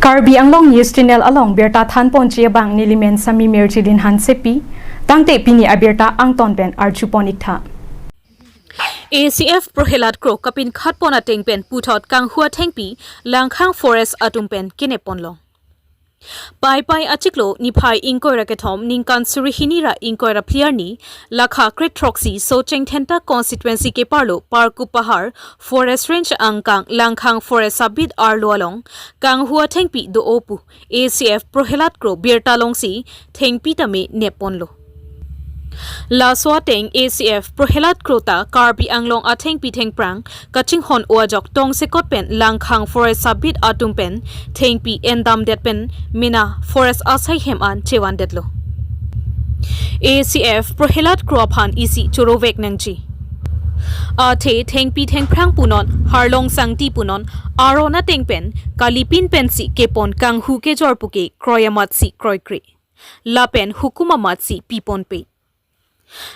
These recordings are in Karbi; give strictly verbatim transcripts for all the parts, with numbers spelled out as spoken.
Karbi Anglong News Channel along birta thanponji abang nelimen Sami Mirjilin Hansepi, tangte pini abirta angton pen arjupon iktha. A C F Prohelad Kro kapinkhatpon ateng pen puthot kanghu athengpi Langkhang Forest atum pen kenepponlong. Paipai achiklo niphai ingkoi ra kethom ningkan suri hini ra ingkoi ra phli arni, lakha kre throksi Socheng Dhenta constituency keparlo Parkup Pahar Forest Range angkang Langkhang Forest Sub-Beat arlo along kanghu athengpi do-o pu A C F Prohelad Kro birta longsi thengpi tame nepponlo. Laso ateng A C F Prohelad Kro ta Karbi Anglong athengpi thengphrang kachinghon-o ajok tongsekot pen Langkhang Forest Sub-Beat atum pen thengpi endamdet pen mena forest asai hem an chevandetlo. A C F Prohelad Kro aphan isi chorovek nangji. Athe thengpi thengphrang punon Harlong Sangti punon aron ateng pen kalipin pensi kepon kanghu kejor puke kroi amatsi kroikre, lapen hukum amatsi piponpe.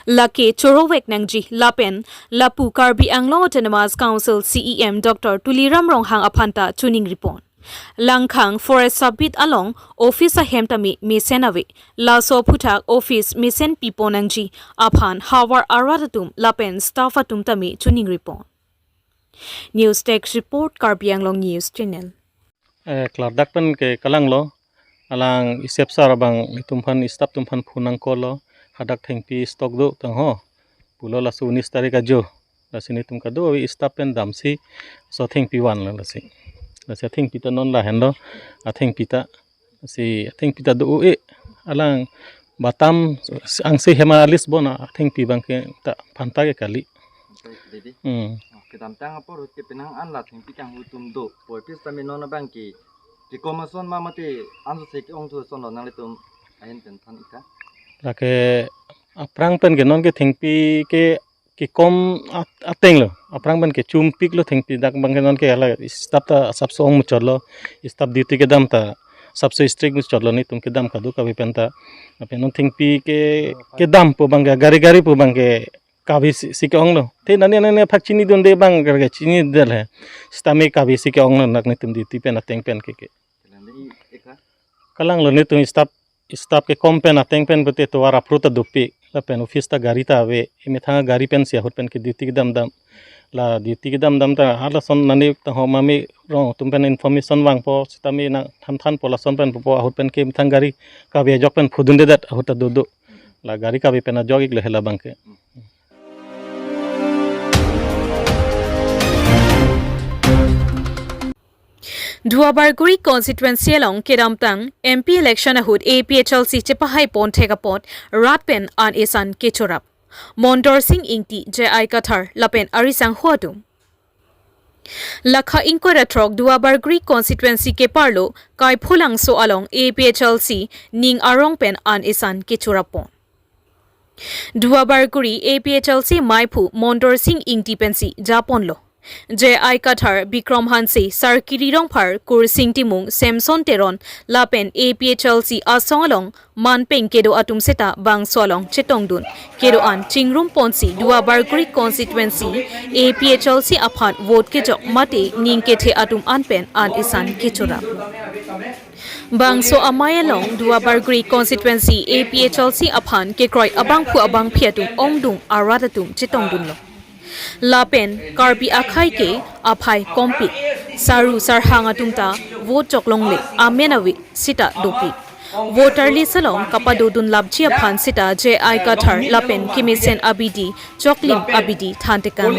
Lake chorovek nangji lapen lapu Karbi Anglong Autonomous Council C E M Doctor Tuliram Ronghang aphanta choningripon. Langkhang Forest Sub-Beat along office ahem tame mesen ave. Laso aphuthak office mesen pipon nangji aphan havar arat atum lapen staff atum tame choningripon. News Desk Report, Karbi Anglong News Channel. Eh, klardak pen ke kalanglo, alang isep sar abang itum aphan, staff atum aphan phone nangkolo, hadak thengpi stock do tangho pulo, laso unis tarik ajo. Lasi netum kado-kave staff pen damsi laso thengpi vanlo lasi. Lasi athengpi ta non lahenlo, athengpi ta, lasi athengpi ta do-o-e, alang batam angse hema alis bon athengpi abangke ta phanta ke kali. Didi. Hmm. Oh, kedamtang apor ahut ke penang an la thengpi kanghu atum do. Poipis tame non abangke kekom ason ma mate anso se ke-ong thu ason lo, nanglitum ahin pen than iktha. Lake aphrang pen ke non ke thengpi ke kekom at-, ateng lo. Aphrang pen ke chumpik lo thengpi, dak abangke non ke hala staff ta asapso ong muchotlo. Staff duty kedam ta asapso strict muchotlo, netum kedam kado-kave pen ta. Lapen non thengpi ke kedam pu abangke gari gari pu abangke kave si, si ke-ong lo. Te nani nani phak chinidunde abang gari chinidel he. Sitame kave si ke-ong lo, dak netum duty pen ateng pen ke ke. Kalanglo netum staff, staff kekom pen ateng pen pute tovar aphru ta dopik. Lapen office ta gari ta ave. Emethang gari pensi ahut pen ke duty kedam dam. La duty kedam dam ta halason nani tangho mami rong atum pen information vangpo, sitame nangthan thanpo, lason pen pupo, ahut pen ke emethang gari kave ajok pen phudundedet ahut ta dodo. La gari kave pen ajok-iklo hela abangke. Duarbagori constituency along kedamtang M P election ahut A P H L C chepahaipon thek apot rat pen an isan kechorap. Mondor Sing Ingti, J I Kathar lapen arisangho atum. Lakha ingkoi ra throk Duarbagori constituency keparlo Kaipholangso along A P H L C ning arong pen an isan kechorap pon. Duarbagori A P H L C maiphu Mondor Sing Ingti pensi japonlo. J I Kathar, Bikrom Hanse, Sarkiri Rongphar, Kursing Timung, Samson Teron lapen A P H L C asong along manpeng kedo atum seta bangso along chetongdun kedo an chingrum ponsi Duarbagori constituency A P H L C aphan vote kejok mate ning kethe atum an pen an isan kechorap. Bangso amei along Duarbagori constituency A P H L C aphan kekroi abangphu abangphi atum ongdung arat atum chetongdunlo. Lapen Karbi akhei ke aphai kompik, saru sarhang atum ta vote joklongle amen ave seta dopik. Voter list along kapadodun lapji aphan seta J I Kathar lapen kemesen abidi, choklim abidi thantekang.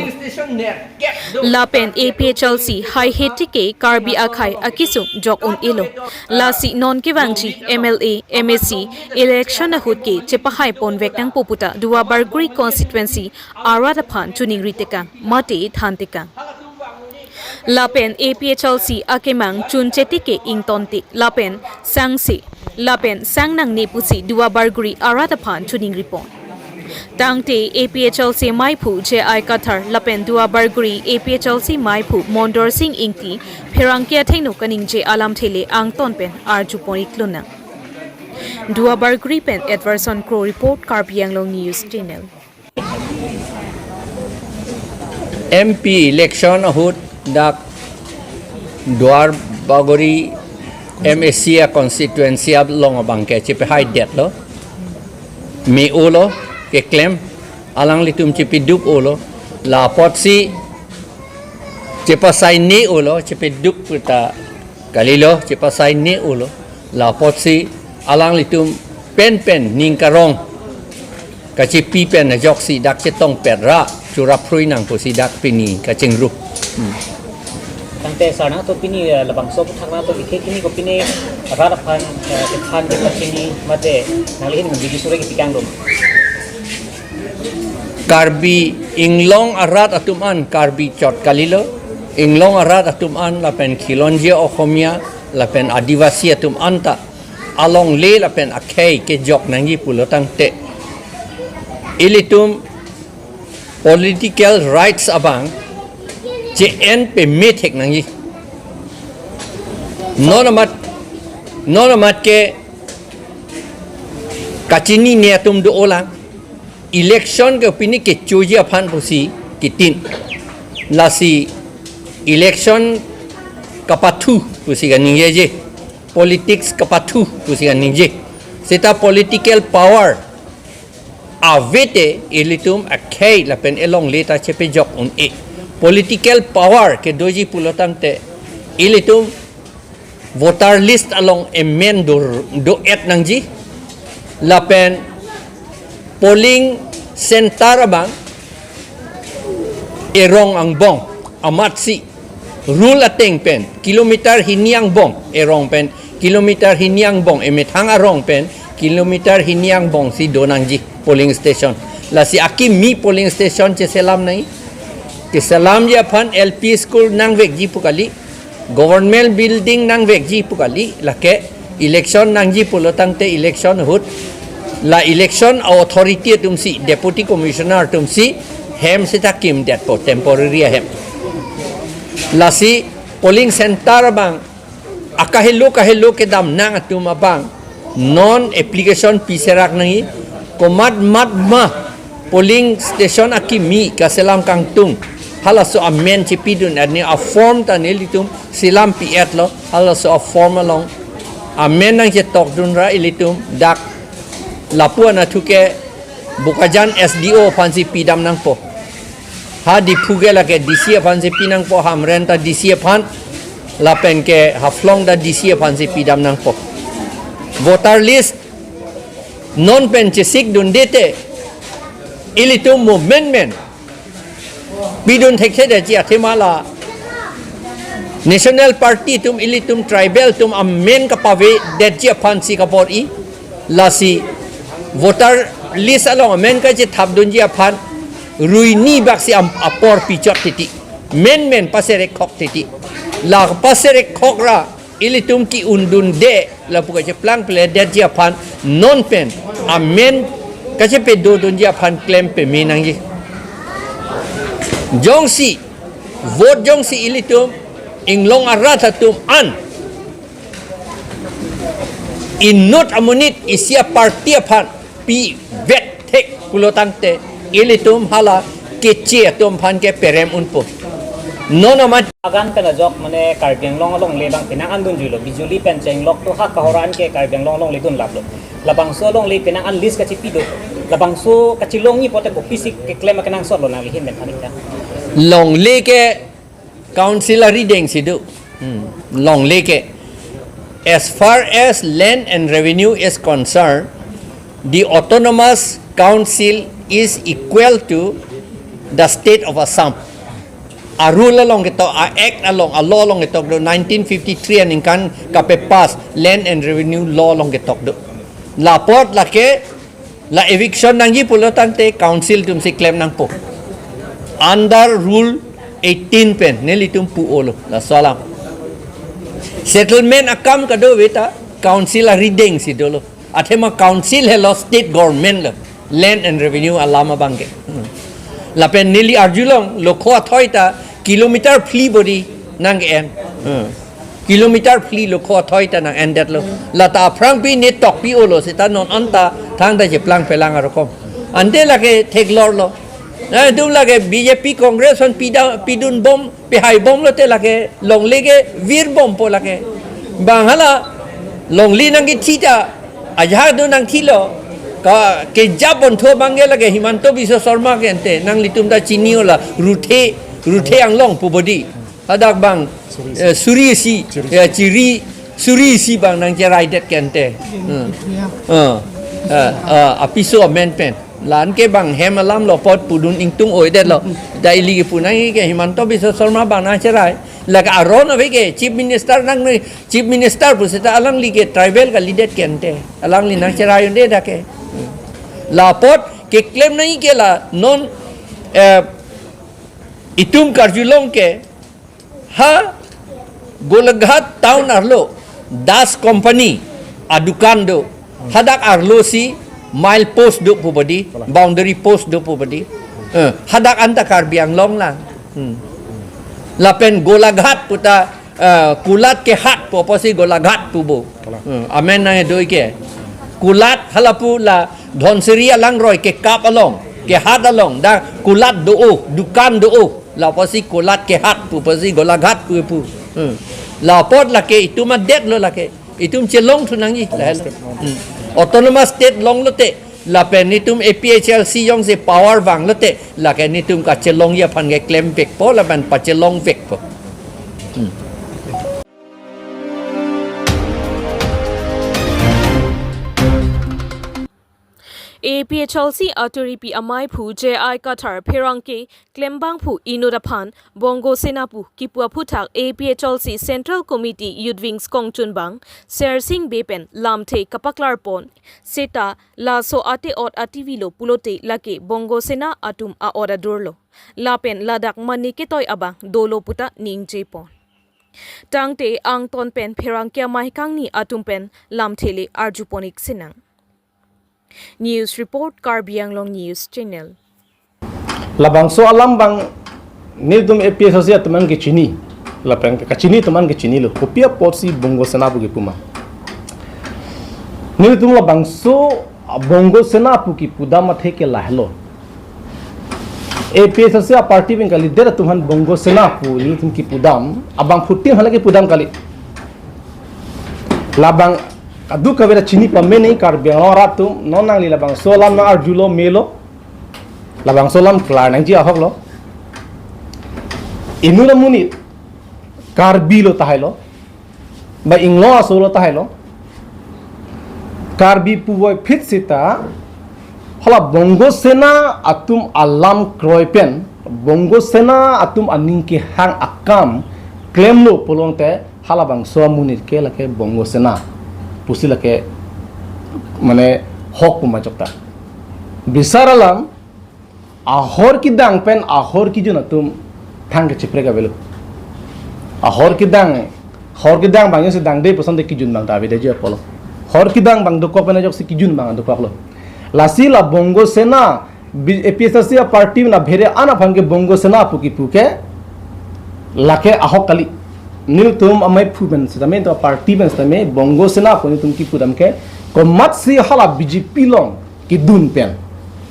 Lapen A P H L C haihe tike Karbi akhei akesung jok un-elo. Lasi non kevangji M L A, M A C election ahut ke chepahaipon vek nangpo puta Duarbagori constituency arat aphan choningri tekang mate thantekang. Lapen A P H L C akemang chunche tike ingtonte lapen sangse lapen sang nangne pusi Duarbagori arat aphan choningripon. Tangte A P H L C maiphu J I Kathar lapen Duarbagori A P H L C maiphu Mondor Sing Ingti pherangke athengno kaningje alamthe le angton pen arjupon iklonang. Duarbagori pen Edwardson Kro report, Karbi Anglong News Channel. M P election ahut dak Duarbagori M A C a constituency along abang ke chepehai detlo. Me-olo, keklem, alanglitum chepedup-olo. La apotsi chepasai ne-olo, chepedup ta kalilo, chepasai ne-olo. La apotsi alanglitum penpen ning karong kachipi pen ajoksi dak chetongpet ra churap phrui nang pusi dak pini kachingru. Hmm. Tangte sir nangtum pini, eh, labangso aphuthak nangtum isi kini kopine rat aphan, eh, kephan kepachini mate nangli ahin bidi suri kepikang dum. Karbi Anglong arat atum an Karbi chot kalilo, Anglong arat atum an lapen Khilonjia Okhomia lapen Adivasi atum anta alongle lapen akhei kejok nangji pulo tangte ilitum political rights abang che-en peme thek nangji. Non amat, non amat ke kachinine atum do-olang. Election ke pini kechoji aphan pusi kitin. Lasi election kapathu pusi kaningjeje. Politics kapathu pusi kaningje. Seta political power ave te ilitum akhei lapen elongle ta chepejok un-e. Political power kedoji pulo tangte ilitum voter list along amen do, do-et nangji. Lapen polling center abang erong angbong amatsi rule ateng pen kilometer hini angbong, erong pen kilometer hini angbong, emethang arong pen kilometer hini angbong si do nangji polling station. Lasi akimi polling station cheselam nangji. Keselamji aphan L P school nangvekji pu kali, government building nangvekji pu kali, lake election nangji pulo tangte election ahut la election authority atumsi, deputy commissioner atumsi hem seta kimdetpo, temporary ahem. Lasi polling center abang akahelo kahelo kedam nang atum abang non application piserak nangji. Komat mat ma polling station akimi kaselam kangtung, halaso amen chepidun, ani aform ta nelitum selam pi-etlo, halaso aform along amen nangchetokdun ra ilitum dak lapu anatthu ke Bokajan S D O aphansi pidam nangpo. Ha Diphu ke lake D C aphansi pi nangpo, Hamren ta D C aphan, lapen ke Haflong ta D C aphansi pidam nangpo. Voter list non pen chesikdunde te ilitum movement men pidun thekthedetji athema la National Party atum ilitum tribal atum amen kapavedetji aphansi kabor-i. Lasi voter list along amen kachethapdunji aphan ruini baksi am-, apor pichot titi. Men men paserekhok titi. La paserekhok ra ilitum ki-undunde lapu kacheplang peledetji aphan non pen amen kachepedodunji aphan klem peme nangji. Jongsi vote jongsi ilitum Anglong arat atum an inut amonit isi aparty aphan pivet thek pulo tangte ilitum hala keche atum aphan ke perem unpo. Non amat agan pen ajok mane Karbi Anglong alongle abang penang an dunjuilo, bijuli pen chenglok to ha kahor an ke Karbi Anglong alongle dunlaplo. Labangso alongle penang an list kachipi do. Labangso kachelongji pote kopisi keklem akenangsotlo nangli ahin pen thanik tha. Longle ke council arideng si do. Hmm. Longle ke. As far as land and revenue is concerned, the autonomous council is equal to the state of Assam. A rule along ketok, a act along, a law along ketok do, nineteen fifty-three aningkan kapepass land and revenue law along ketok do. Lapot lake la eviction nangji pulo tangte council atumsi klem nangpo. Under rule eighteen pen nelitum pu-olo, laso alam. Settlement akam kadokave ta council arideng si dolo. Athema council helo state government lo, land and revenue alam abang ke. Hmm. Lapen neli arjulong lokho athoi ta kilometer phli bodi nang-en. Hmm. Kilometer phli lokho athoi ta nang-endetlo. Lata aphrangpi ne tokpi-olo seta non anta thangta cheplang pelang arokom. Ante lake theklorlo. Nangtum lake B J P Congress aphan pida, pidunbom, pehaibomlote lake longle ke virbompo lake. Bang hala Longle nangkethi ta, ajahak do nangthilo. Ka kejap bonthu abang ke lake Himanta Biswa Sarma ke ante, nanglitum ta chini-o la, Ruthe, Ruthe Anglong pu bodi. Hadak bang, eh, suri isi, ya, chiri, suri isi bang nangcheraidet ke ante. Hmm. Eh, eh, eh, apiso amen pen. La-an ke bang hem alam lo apot pudun ingtung oidetlo. Da ili ke pu nangji ke Himanta Biswa Sarma bang nangcherai. Lake aron ave ke Chief Minister nang ne, Chief Minister pu seta alangli ke tribal kalidet ke ante. Alangli nangcherai un'edet ke. La apot keklem nangji ke la non, eh, itum karjulong ke ha Golaghat town arlo Das Company adukan do. Hadak arlo si mile post do pu bodi, boundary post do pu bodi. Eh, hadak anta Karbi Anglong lang. Hmm. Lapen Golaghat puta, eh, Kulat ke hat pu apotsi Golaghat pu bo. Hmm. Amen nangkedoi ke. Kulat halapu la Dhansiri alangroi kekap along, kehat along, da Kulat do-o, dukan do-o. La apotsi Kulat ke hat pu apotsi Golaghat pu pu. Hmm. La apot lake itum adet lo lake. Itum chelongthu nangji lahelo. Hmm. Autonomous State longlote. Lapen itum A P H L C jongsi power vanglote. Lake netum kachelongji aphan ke klem vekpo, lapen pachelong vekpo. Hmm. A P H L C aturipi amei aphu J I Kathar pherangke klembangphu inut aphan Bongo Sena pu kipu aphuthak A P H L C Central Committee Youth Wings kongchunbang Sersing Bey pen lamthe kapaklarpon seta laso ate-ot ativilo pulote lake Bongo Sena atum a-ot adurlo. Lapen ladak mane ketoi abang dolo puta ningjepon. Tangte angton pen pherangke amei kangni atum pen lamthe le arjupon-ik sinang. News report, Karbi Anglong News Channel. Labangso alam bang nelitum A P H L C atum an kechini. Lapen kachini atum an kechinilo. Kopi apotsi Bongo Sena pu kipu ma? Nelitum labangso Bongo Sena pu kipudam athe ke lahelo. A P H L C aparty pen kalidet atum aphan Bongo Sena pu nelitum kipudam, abangphutin hala kipudam kali. Labang kadokave ta chini pame nangji Karbi Anglong arat atum, non nangli labangso alam nang-arjulo melo. Labangso alam klar nangji ahoklo. Inut amonit Karbi lo tahailo. Ba inglong aso lo tahailo. Karbi puvoiphit seta hala Bongo Sena atum alam kroi pen, Bongo Sena atum aning kehang akam klemlo pulote halabangso amonit ke lake Bongo Sena pusi lake mane hok pu ma chokta. Bisar alam, ahor kedang pen ahor kejun atum thang kacheprek avelo. Ahor kedang, hor kedang bang jongsi dangde pu asonte kejun bang ta avedetji apotlo. Hor kedang bang dokok pen ajoksi kejun bang dokoklo. Lasi la Bongo Sena, B-, A P H L C aparty na bhere an aphan ke Bongo Sena pu kipu ke lake ahok kali. Nelitum amei aphu pen sitame, to aparty pen sitame Bongo Sena pu nelitum kipudam ke komatsi hala B J P along kedun pen.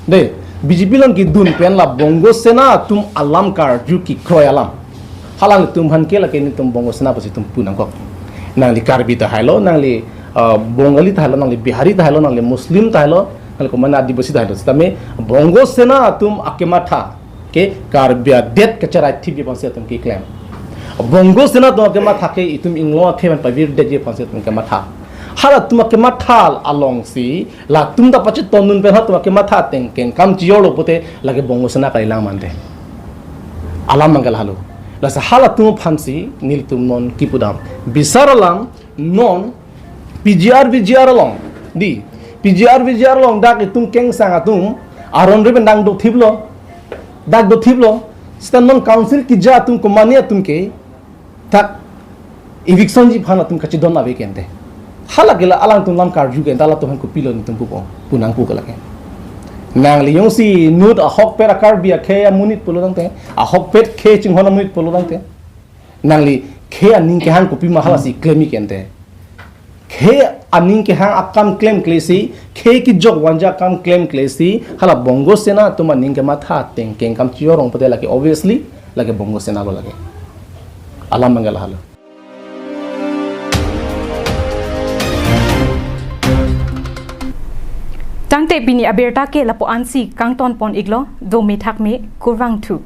De, B J P along kedun pen la Bongo Sena atum alam karju kekroi alam. Halangtum aphan ke lake nelitum Bongo Sena pusi itum pu nangkok. Nangli Karbi tahailo, nangli, uh, Bongali tahailo, nangli Bihari tahailo, nangli Muslim tahailo, nangli komat Adivasi tahailo. Sitame Bongo Sena atum akematha ke Karbi adet kacherai thipji aphansi atum keklem. Bongo Sena atum akematha ke itum inglong akhei pen pavirdetji aphansi atum kematha. Halatum akematha alongsi latum ta pachetondun pen halatum akematha ateng kengkam chijorlo pulote lake Bongo Sena kalilang mante. Alam bang ke lahelo. Lasi halatum aphansi nelitum non kipudam. Bisar alam non P G R V G R along. Di, P G R V G R along dak itum kengsang atum aron ri pen dang dothiplo. Dak dothiplo. Seta non council keja atum komane atum ke dak eviction ji aphan atum kachedon ave ke ante. Hala ke la alangtum alam karju ke ante, halatum aphan kopilo nelitum pupo, pu nangpu ke lake. Nangli jongsi inut ahokpet a-Karbi akhei amonit pulo tangte, ahokpet khei chinghon amonit pulo tangte, nangli khei aning kehang kopi ma halasi klemji ke ante. Khei aning kehang akam klemkle si, khei kejok vangji akam klemkle si, hala Bongo Sena atum aning kematha ateng kengkam chijorong pulote lake obviously lake Bongo Sena lo lake. Alam bang ke lahelo. Tangte pini abirta ke lapu-ansi kangton pon iklo, dome thakme, kurvangthu.